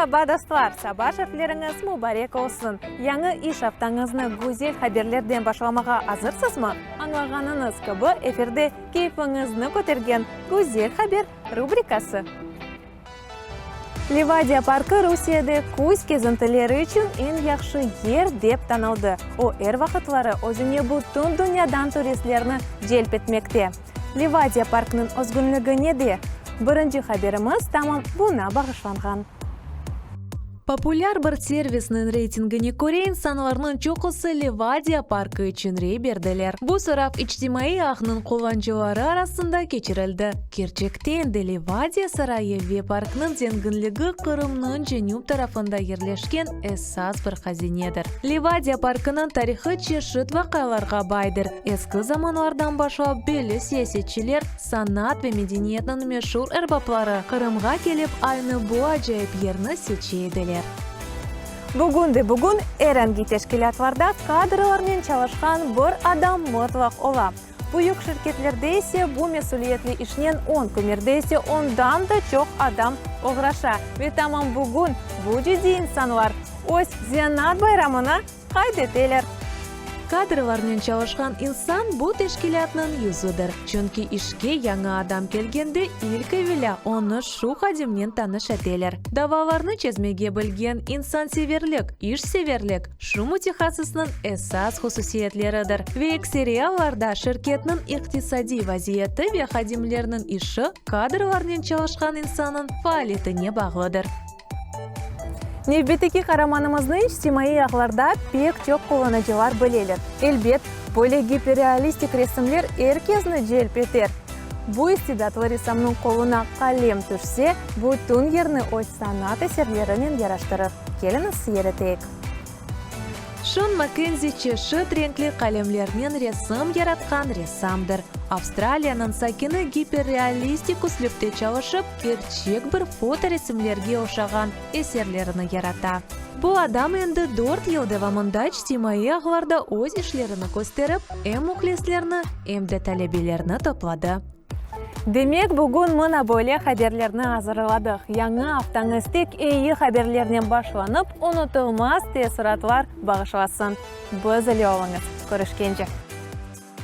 Meraba, dostlar! Saba şerfleriñiz mubarek olsun! Yañı iş aftañıznı güzel haberlerden başlamağa azırsızmı? Añlağanıñız kibi, efirde keyfiñizni kötergen Güzel haber rubrikası. Livadiya parkı Rusiyede küz kezintileri içün eñ yahşı yer dep tanıldı. O, er vaqıtları özüne bütün dünyadan turistlerni celp etmekte. Livadiya parkınıñ özgünligi nede? Birinci haberimiz tamam buña bağışlanğan. Populâr bir servisniñ reytingine köre, insanlarnıñ çoqusı Livadiya parkı içün rey berdiler. Bu sorav içtimaiy ağnıñ qullancıları arasında keçirildi. Kerçekten de Livadiya sarayı ve parknıñ zenginligi Qırımnıñ cenüp tarafında yerleşken esas bir hazinedir. Livadiya parkınıñ tarihı çeşit vaqialarğa baydır. Eski zamanlardan başlap belli siyasetçiler, Sanat ve medeniyetniñ meşur erbapları Qırımğa kelip, aynı bu acayip yerni seçe ediler. Bugün de bugün er angi teşkilâtlarda kadrlarnen çalışqan bir adam mıtlaq ola. Büyük şirketlerde ise bu mesüliyetli işnen on, kimerde ise ondan da çoq adam oğraşa. Ve tamam bugün bu ciddiy insanlar öz zenaat bayramını qayd eteler. Kadrlarnen çalışqan insan bu teşkilâtnıñ yüzüdir, çünki işke yañı adam kelgende ilk evelâ onı şu hadimnen tanış eteler. Davalarnı çezmege bilgen insanseverlik, işseverlik, şu mütehassısnıñ esas hususiyetleridir ve ekseriy allarda şirketniñ iqtisadiy vaziyeti ve hadimlerniñ işi kadrlarnen çalışqan insannıñ faaliyetine bağlıdır. Nevbetteki qaramanımıznı içtimaiy ağlarda pek çoq qullanıcılar bileler. Elbet, böyle giperrealistik resimler er kezni celp eter. Bu istidatlı ressamnıñ qoluna qalem tüşse, bütün yerni öz sanat eserlerinen yaraştırır. Keliñiz seyir eteyik. Şon Makkenzi çeşit renkli qalemlernen resim yaratqan ressamdır. Avstraliyanıñ sakini giperrealistik üslüpte çalışıp, kerçek bir fotoresimlerge oşağan eserlerini yarata. Bu adam endi dört yıl devamında içtimaiy ağlarda öz işlerini kösterip, em mühlislerni, em de talebelerni topladı. Demek, bugün mına böyle haberlerni azırladıq. Yañı aftañız tek eyi haberlernen başlanıp, unutılmaz teessuratlar bağışlasın. Biz ile oluñız. Körüşkence!